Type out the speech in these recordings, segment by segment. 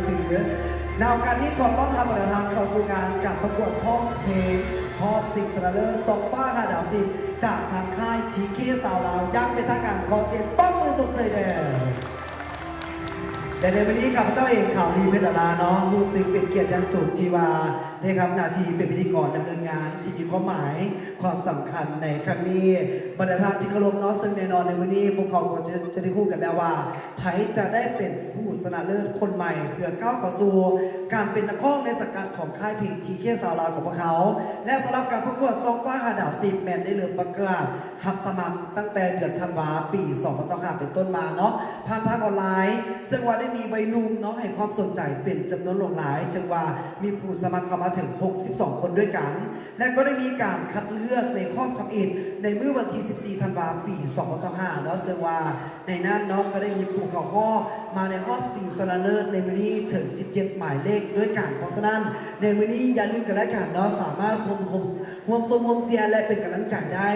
ໃນໂອກາດນີ້ ຂໍຕ້ອນຮັບບັນດາທ່ານເຂົ້າສູ່ງານການປະກວດຮ້ອງເພງຮອບຊິງຊະນະເລີດ ສ່ອງຟ້າຫາດາວສິບ ຈາກທາງຄ້າຍ ທີເຄ ຊາວລາວ ຢ່າງເປັນທາງການ. ຂໍສຽງຕົບມືຊົມເຊີຍແດ່. ແລະ ໃນມື້ນີ້ ຂ້າພະເຈົ້າເອງ ຂາວລີ ເພັດດາລາ ເນາະ ຮູ້ສຶກເປັນກຽດຢ່າງສູງທີ່ວ່າໄດ້ຮັບໜ້າທີ່ເປັນພິທີກອນດຳເນີນງານທີ່ມີຄວາມໝາຍ ຄວາມສຳຄັນໃນຄັ້ງນີ້. ບັນດາທ່ານທີ່ເຄົາລົບເນາະ, ເຊິ່ງແນ່ນອນໃນມື້ນີ້ພວກເຮົາກໍຈະ ຈະໄດ້ຮູ້ກັນແລ້ວວ່າ ໃຜຈະໄດ້ເປັນຜູ້ຊະນະເລີດຄົນໃໝ່ ເພື່ອກ້າວເຂົ້າສູ່ການເປັນນັກຮ້ອງໃນສັງກັດຂອງຄ້າຍເພງ ທີເຄ ຊາວລາວຂອງພວກເຮົາ. ແລະ ສຳລັບການປະກວດສ່ອງຟ້າຫາດາວສິບ ແມ່ນໄດ້ເລີ່ມປະກາດຮັບສະໝັກຕັ້ງແຕ່ເດືອນທັນວາ ປີສອງພັນຊາວຫ້າ ເປັນຕົ້ນມາເນາະ ຜ່ານທາງອອນລາຍ, ເຊິ່ງວ່າໄດ້ມີໄວໜຸ່ມເນາະໃຫ້ຄວາມສົນໃຈເປັນຈຳນວນຫຼວງຫຼາຍ, ເຊິ່ງວ່າມີຜູ້ສະໝັກເຂົ້າມາເຖິງຫົກສິບສອງຄົນດ້ວຍກັນ. ແລະ ກໍໄດ້ມີການຄັດເລືອກໃນຮອບທຳອິດໃນມື້ວັນທີສິບສີ່ ທັນວາ ປີສອງພັນຊາວຫ້າ ເນາະ, ເຊິ່ງວ່າໃນນັ້ນເນາະ ກໍໄດ້ມີຜູ້ເຂົ້າຮອບມາໃນຮອບຊິງຊະນະເລີດໃນມື້ນີ້ເຖິງສິບເຈັດໝາຍເລກດ້ວຍກັນ. ເພາະສະນັ້ນ ໃນມື້ນີ້ຢ່າລືມກັນແລະກັນເນາະ, ສາມາດຮ່ວມ ຮ່ວມຊົມ ຮ່ວມເຊຍ ແລະ ເປັນກຳລັງໃຈໄດ້.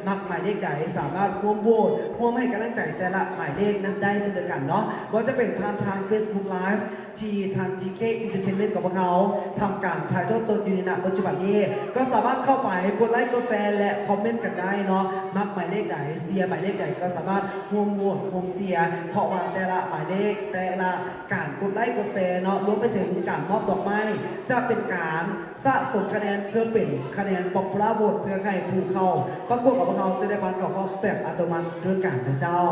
ມັກໝາຍເລກໃດ ສາມາດຮ່ວມໂຫວດ ຮ່ວມໃຫ້ກຳລັງໃຈແຕ່ລະໝາຍເລກນັ້ນໄດ້ເຊັ່ນດຽວກັນເນາະ, ບໍ່ວ່າຈະເປັນຜ່ານທາງ Facebook Live ທີ່ທາງ ທີເຄ Entertainment ຂອງພວກເຮົາທຳການຖ່າຍທອດສົດຢູ່ໃນ ນະ ປັດຈຸບັນນີ້ ກໍສາມາດເຂົ້າໄປກົດໄລກົດແຊ ແລະ ຄອມເມັນກັນໄດ້ເນາະ. ມັກໝາຍເລກໃດ ເຊຍໝາຍເລກໃດ ກໍສາມາດຮ່ວມໂຫວດ ຮ່ວມເຊຍ ເພາະວ່າແຕ່ລະໝາຍເລກ ແຕ່ລະການກົດໄລກົດແຊເນາະ ລວມໄປເຖິງການມອບດອກໄມ້ ຈະເປັນການ ສະສົມຄະແນນເພື່ອເປັນຄະແນນ Popular Vote ເພື່ອໃຫ້ຜູ້ເຂົ້າປະກວດຂອງພວກເຮົາຈະໄດ້ຜ່ານເຂົ້າຮອບແບບອັດຕະໂນມັດດ້ວຍກັນນະເຈົ້າ.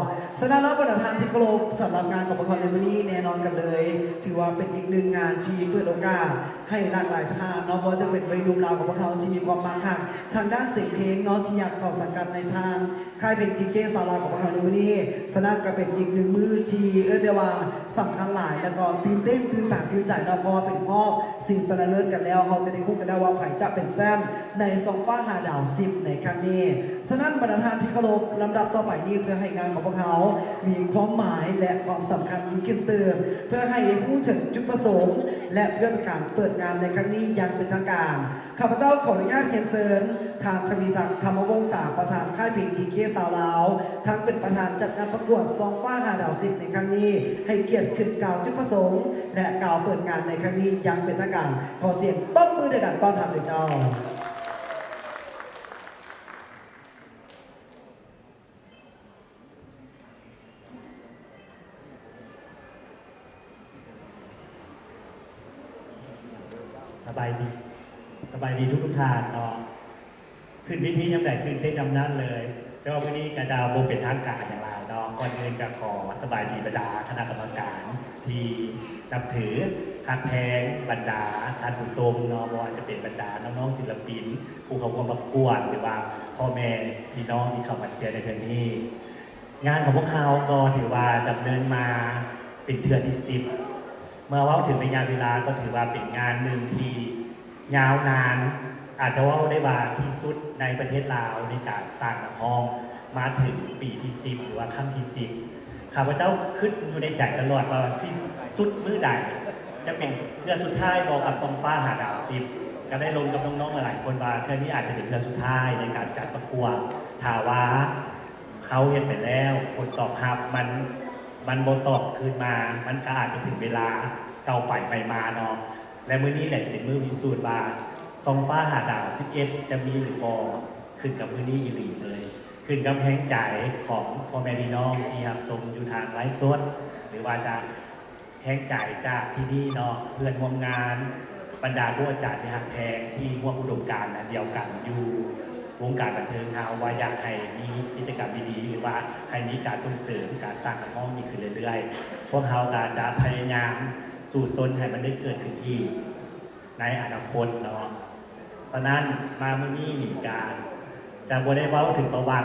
ສະນັ້ນແລ້ວ ບັນດາທ່ານທີ່ເຄົາລົບ, ສຳລັບງານຂອງພວກເຮົາໃນມື້ນີ້ ແນ່ນອນກັນເລີຍ ຖືວ່າເປັນອີກໜຶ່ງງານທີ່ເປີດໂອກາດໃຫ້ຫຼາກຫຼາຍທ່ານເນາະ, ບໍ່ວ່າຈະເປັນໄວໜຸ່ມລາວຂອງພວກເຮົາທີ່ມີຄວາມມັກຮັກທາງດ້ານສຽງເພງເນາະ ທີ່ຢາກເຂົ້າສັງກັດໃນທາງ ຄ້າຍເພງ ທີເຄ ຊາວລາວຂອງພວກເຮົາໃນມື້ນີ້. ສະນັ້ນກໍເປັນອີກໜຶ່ງມື້ທີ່ເອີ້ນໄດ້ວ່າສຳຄັນຫຼາຍ ແລ້ວກໍຕື່ນເຕັ້ນຕື່ນຕາຕື່ນໃຈເນາະ, ເພາະວ່າເປັນຮອບຊິງຊະນະເລີດກັນແລ້ວ, ເຮົາຈະໄດ້ຮູ້ກັນແລ້ວວ່າໃຜຈະເປັນແຊ້ມໃນສ່ອງຟ້າຫາດາວສິບໃນຄັ້ງນີ້. ສະນັ້ນ ບັນດາທ່ານທີ່ເຄົາລົບ, ລຳດັບຕໍ່ໄປນີ້ ເພື່ອໃຫ້ງານຂອງພວກເຮົາມີຄວາມໝາຍ ແລະ ຄວາມສຳຄັນຍິ່ງຂຶ້ນຕື່ມ, ເພື່ອໃຫ້ໄດ້ຮູ້ເຖິງຈຸດປະສົງ ແລະ ເພື່ອເປັນການເປີດງານໃນຄັ້ງນີ້ຢ່າງເປັນທາງການ, ຂ້າພະເຈົ້າຂໍອະນຸຍາດຮຽນເຊີນ ທ່ານ ທະວີສັກ ທຳມະວົງສາ ປະທານຄ້າຍເພງ ທີເຄ ຊາວລາວ ທັງເປັນປະທານຈັດງານປະກວດສ່ອງຟ້າຫາດາວສິບໃນຄັ້ງນີ້ ໃຫ້ກຽດຂຶ້ນກ່າວຈຸດປະສົງ ແລະ ກ່າວເປີດງານໃນຄັ້ງນີ້ຢ່າງເປັນທາງການ. ຂໍສຽງຕົບມືດັງໆຕ້ອນຮັບເດີເຈົ້າ. ສະບາຍດີ ສະບາຍດີທຸກໆທ່ານເນາະ. ຂຶ້ນເວທີຍາມໃດຕື່ນເຕັ້ນຍາມນັ້ນເລີຍ, ແຕ່ວ່າມື້ນີ້ກໍຈະບໍ່ເປັນທາງການຫຍັງຫຼາຍເນາະ. ກ່ອນອື່ນກໍຂໍສະບາຍດີບັນດາຄະນະກຳມະການທີ່ນັບຖື ຮັກແພງ, ບັນດາທ່ານຜູ້ຊົມເນາະ, ບໍ່ວ່າຈະເປັນບັນດານ້ອງໆສິນລະປິນ ຜູ້ເຂົ້າຮ່ວມປະກວດ ຫຼືວ່າພໍ່ແມ່ພີ່ນ້ອງທີ່ເຂົ້າມາເຊຍໃນເທື່ອນີ້. ງານຂອງພວກເຮົາກໍຖືວ່າດຳເນີນມາເປັນເທື່ອທີສິບ. ເມື່ອເວົ້າເຖິງໄລຍະເວລາກໍຖືວ່າເປັນງານໜຶ່ງທີ່ຍາວນານ, ອາດຈະເວົ້າໄດ້ວ່າທີ່ສຸດໃນປະເທດລາວໃນການສ້າງນັກຮ້ອງມາເຖິງປີທີສິບ ຫຼືວ່າຄັ້ງທີສິບ. ຂ້າພະເຈົ້າຄິດຢູ່ໃນໃຈຕະຫຼອດວ່າຊິສຸດມື້ໃດ, ຈະເປັນເທື່ອສຸດທ້າຍບໍ່ກັບສ່ອງຟ້າຫາດາວສິບ. ກໍໄດ້ລົມກັບນ້ອງໆຫຼາຍໆຄົນວ່າເທື່ອນີ້ອາດຈະເປັນເທື່ອສຸດທ້າຍໃນການຈັດປະກວດ. ຖ້າວ່າ ເຮົາເຮັດໄປແລ້ວ ຜົນຕອບຮັບມັນ ມັນບໍ່ຕອບຄືນມາ ມັນກໍອາດຈະເຖິງເວລາເກົ່າໄປໃໝ່ມາເນາະ. ແລະ ມື້ນີ້ແຫຼະຈະເປັນມື້ພິສູດວ່າ ສ່ອງຟ້າຫາດາວສິບເອັດ ຈະມີຫຼືບໍ່ ຂຶ້ນກັບມື້ນີ້ອີ່ຫຼີເລີຍ, ຂຶ້ນກັບແຮງໃຈຂອງພໍ່ແມ່ພີ່ນ້ອງທີ່ຮັບຊົມຢູ່ທາງໄລຟ໌ສົດ ຫຼືວ່າຈະ ແຮງໃຈຈາກທີ່ນີ້ເນາະ, ເພື່ອນຮ່ວມງານ, ບັນດາຄູອາຈານທີ່ຮັກແພງ ທີ່ຮ່ວມອຸດົມການອັນດຽວກັນຢູ່ວົງການບັນເທີງເຮົາ ວ່າຢາກໃຫ້ມີກິດຈະກຳດີໆ ຫຼືວ່າໃຫ້ມີການສົ່ງເສີມການສ້າງນັກຮ້ອງນີ້ຂຶ້ນເລື້ອຍໆ. ພວກເຮົາກໍຈະພະຍາຍາມສູ້ຊົນໃຫ້ມັນໄດ້ເກີດຂຶ້ນອີກໃນອະນາຄົດເນາະ. ສະນັ້ນ ມາມື້ນີ້ນີ້ກະຈະບໍ່ໄດ້ເວົ້າເຖິງປະຫວັດ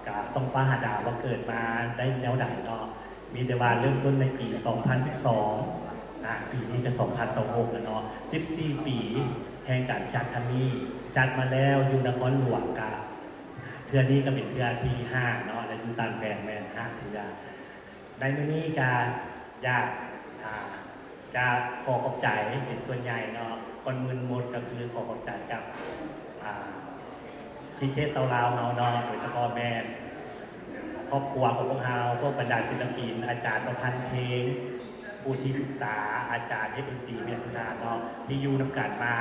ກະສ່ອງຟ້າຫາດາວວ່າເກີດມາໄດ້ແນວໃດເນາະ, ມີແຕ່ວ່າເລີ່ມຕົ້ນໃນປີສອງພັນສິບສອງ ອາ ປີນີ້ກະສອງພັນຊາວຫົກແລ້ວເນາະ, ສິບສີ່ປີແຫ່ງການຈັດຄັ້ງນີ້. ຈັດມາແລ້ວຢູ່ນະຄອນຫຼວງ ກະເທື່ອນີ້ກະເປັນເທື່ອທີຫ້າເນາະ ແລະ ຢູ່ຕ່າງແຂວງແມ່ນຫ້າເທື່ອ. ໃນມື້ນີ້ກະຢາກ ອ່າ ຈະຂໍຂອບໃຈເປັນສ່ວນໃຫຍ່ເນາະ, ກ່ອນອື່ນໝົດກໍຄືຂໍຂອບໃຈກັບ ອ່າ ທີເຄ ຊາວລາວເຮົາເນາະ, ໂດຍສະເພາະແມ່ນຄອບຄົວຂອງພວກເຮົາ, ພວກບັນດາສິນລະປິນ, ອາຈານປະພັນເພງ, ຜູ້ທີ່ປຶກສາອາຈານເຮັດດົນຕີແມ່ນຜູ້ທ່ານເນາະ ທີ່ຢູ່ນຳກັນມາ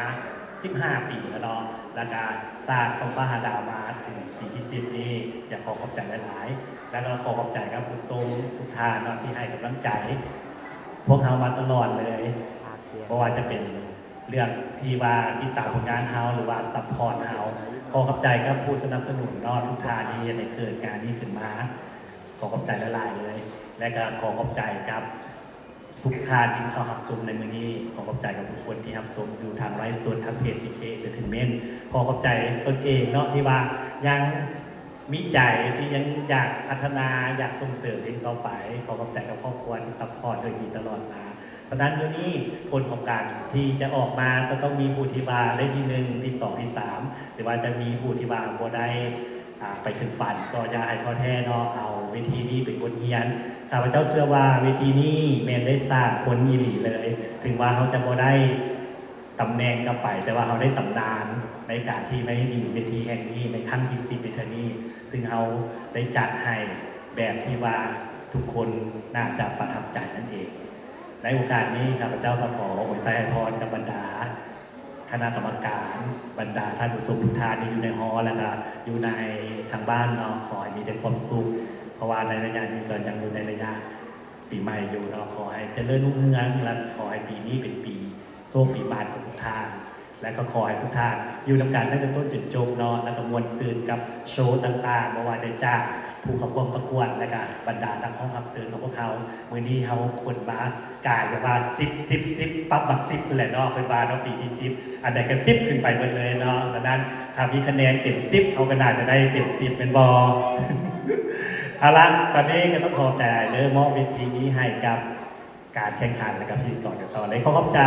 ສິບຫ້າປີແລ້ວເນາະ ແລ້ວກະສ້າງສ່ອງຟ້າຫາດາວມາເຖິງປີທີສິບນີ້ ຢາກຂໍຂອບໃຈຫຼາຍໆ ແລ້ວກໍຂໍຂອບໃຈກັບຜູ້ຊົມທຸກທ່ານເນາະ ທີ່ໃຫ້ກຳລັງໃຈພວກເຮົາມາຕະຫຼອດເລີຍ ບໍ່ວ່າຈະເປັນເລື່ອງທີ່ວ່າຕິດຕາມຜົນງານເຮົາ ຫຼືວ່າຊັບພອດເຮົາ. ຂໍຂອບໃຈກັບຜູ້ສະໜັບສະໜູນເນາະ ທຸກທ່ານທີ່ເຮັດໃຫ້ເກີດງານນີ້ຂຶ້ນມາ. ຂໍຂອບໃຈຫຼາຍໆເລີຍ ແລະກໍຂໍຂອບໃຈກັບທຸກທ່ານທີ່ເຂົ້າຮັບຊົມໃນມື້ນີ້. ຂໍຂອບໃຈກັບທຸກຄົນທີ່ຮັບຊົມຢູ່ທາງໄລຟ໌ສົດ ທາງເພຈ ທີເຄ Entertainment. ຂໍຂອບໃຈຕົນເອງເນາະ ທີ່ວ່າຍັງມີໃຈ ທີ່ຍັງຢາກພັດທະນາ ຢາກສົ່ງເສີມເພງຕໍ່ໄປ. ຂໍຂອບໃຈກັບຄອບຄົວທີ່ຊັບພອດໂດຍດີຕະຫຼອດມາ. ສະນັ້ນ ມື້ນີ້ຜົນຂອງການທີ່ຈະອອກມາ ຈະຕ້ອງມີຜູ້ທີ່ວ່າໄດ້ທີໜຶ່ງ ທີສອງ ທີສາມ ຫຼືວ່າຈະມີຜູ້ທີ່ວ່າບໍ່ໄດ້ ອ່າ ໄປເຖິງຝັນ ກໍຢ່າໃຫ້ທໍ້ແທ້ເນາະ ເອົາເວທີນີ້ເປັນບົດຮຽນ. ຂ້າພະເຈົ້າເຊື່ອວ່າເວທີນີ້ແມ່ນໄດ້ສ້າງຄົນອີ່ຫຼີເລີຍ. ເຖິງວ່າເຮົາຈະບໍ່ໄດ້ຕຳແໜ່ງກັບໄປ ແຕ່ວ່າເຮົາໄດ້ຕຳນານໃນການທີ່ມາຢືນເວທີແຫ່ງນີ້ໃນຄັ້ງທີສິບໃນເທື່ອນີ້ ຊຶ່ງເຮົາໄດ້ຈັດໃຫ້ແບບທີ່ວ່າທຸກຄົນໜ້າຈະປະທັບໃຈນັ້ນເອງ. ໃນໂອກາດນີ້ ຂ້າພະເຈົ້າກໍຂໍອວຍໄຊໃຫ້ພອນກັບບັນດາຄະນະກຳມະການ, ບັນດາທ່ານຜູ້ຊົມທຸກທ່ານທີ່ຢູ່ໃນຫໍ ແລະກະຢູ່ໃນທາງບ້ານເນາະ, ຂໍໃຫ້ມີແຕ່ຄວາມສຸກ ເພາະວ່າໃນໄລຍະນີ້ກໍຍັງຢູ່ໃນໄລຍະປີໃໝ່ຢູ່ເນາະ. ຂໍໃຫ້ຈະເລີນຮຸ່ງເຮືອງ ແລະຂໍໃຫ້ປີນີ້ເປັນປີໂຊກປີໝານຂອງທຸກທ່ານ ແລະກໍຂໍໃຫ້ທຸກທ່ານຢູ່ນຳກັນຕັ້ງແຕ່ຕົ້ນຈົນຈົບເນາະ ແລະກໍມ່ວນຊື່ນກັບໂຊຕ່າງໆ ບໍ່ວ່າຈະຈາກຜູ້ເຂົ້າຮ່ວມປະກວດ ແລະກະບັນດານັກຮ້ອງຮັບເຊີນຂອງພວກເຮົາ. ມື້ນີ້ເຮົາຂົນມາກາຍແບບວ່າສິບ ສິບ ສິບ ປັບບັກສິບພຸ້ນແຫຼະເນາະ ເພິ່ນວ່າເນາະ ປີທີສິບ ອັນໃດກໍສິບຂຶ້ນໄປເບິດເລີຍເນາະ. ສະນັ້ນ ຖ້າມີຄະແນນເຕັມສິບ ເຮົາກໍໜ້າຈະໄດ້ເຕັມສິບແມ່ນບໍ່? ເອົາລະ ຕອນນີ້ກໍຕ້ອງຂໍຂອບໃຈຫຼາຍເດີ ມອບເວທີນີ້ໃຫ້ກັບການແຂ່ງຂັນ ແລະກະພິທີກອນກັນຕໍ່ເລີຍ. ຂໍຂອບໃຈ.